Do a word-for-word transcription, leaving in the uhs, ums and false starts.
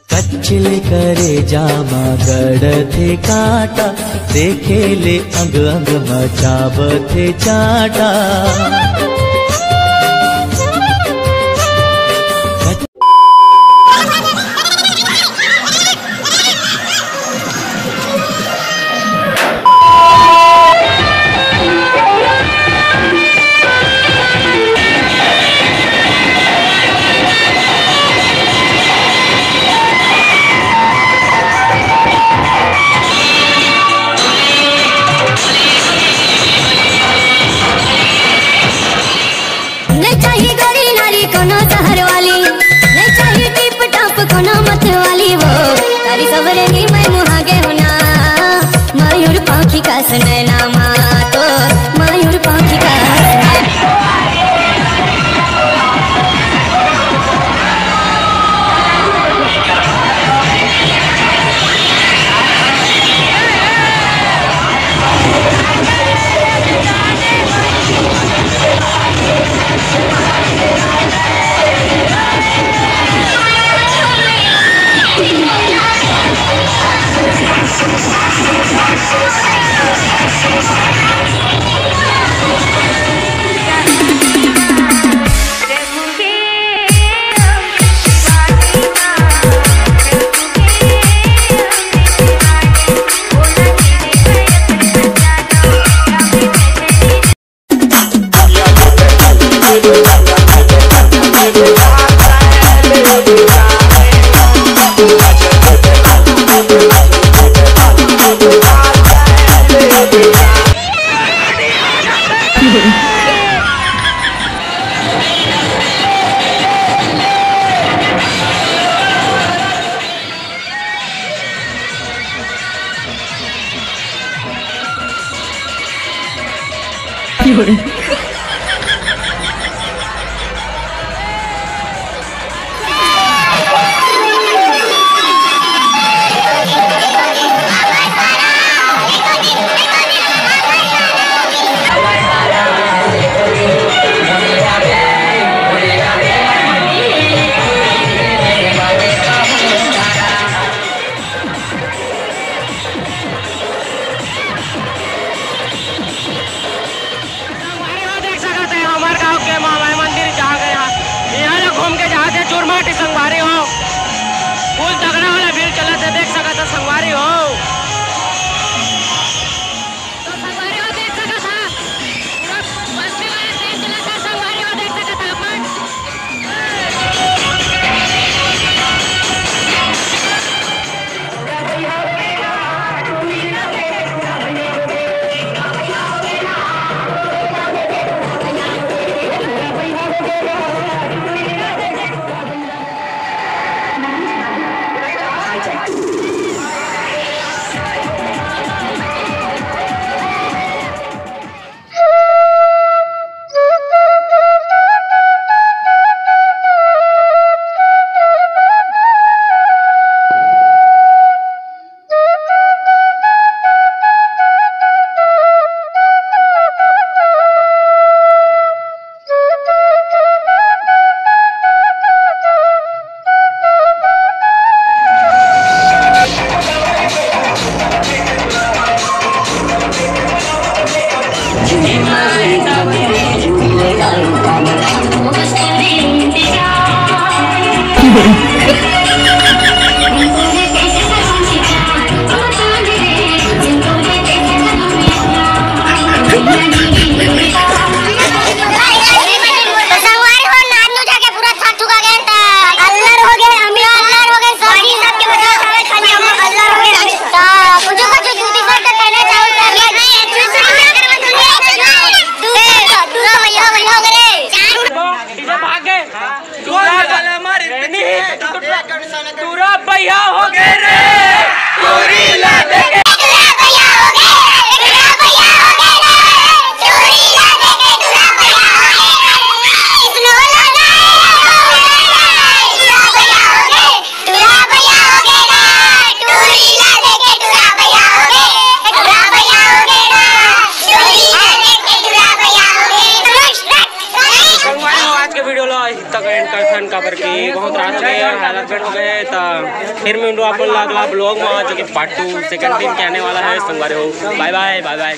कच्चे ले करेजा मा गड़थे कांटा, देखे ले अंग अंग मा चाबथे चांटा। नहीं चाही गड़ी नारी कोनो शहर वाली, नहीं चाही टिप टॉप कोनो मत वाली वो। तारी सवरे नी मैं मुहागे होना, मयूर पाखी का सुनैना मा तो, मयूर पाखी का सुनैना। संगवारी हो, देख सकत हे, हमर गांव के माँ माई मंदिर जहाँ गए हैं। यहाँ ले घूम के जाते चूरमाटी संगवारी हो। फुल तगड़ा वाला भीड़ चलत हे, देख सकत हे संगवारी हो। तो संगवारी हो, देख सकत हे, पूरा बस्ती वाला train चलत हे, संगवारी हो, देख सकत हे अपन। तो संगवारी हो, नानू जाके पूरा थक थुका गए, त अल्लर हो गए, अम्मी अल्लर हो गए, सभी सबके मतलब खावे खाली हम लोग अल्लर हो गए। त कुछ कुछ जूती सर तो कहना चाहूँ, सर, ये दूसरा, दूसरा भैया, भैया हो गए। भागे। टूरा भैया हो गए रे। टूरी ला देखे। आज के video ला एंड करथन, काबर कि बहुत रात हो गए, हालत बेड हो गए। तो फिर मैं मिलूँ आप लोग अगला ब्लॉग में, जो कि पार्ट टू, सेकंड दिन के आने वाला है। संगवारी हो, बाय बाय, बाय बाय।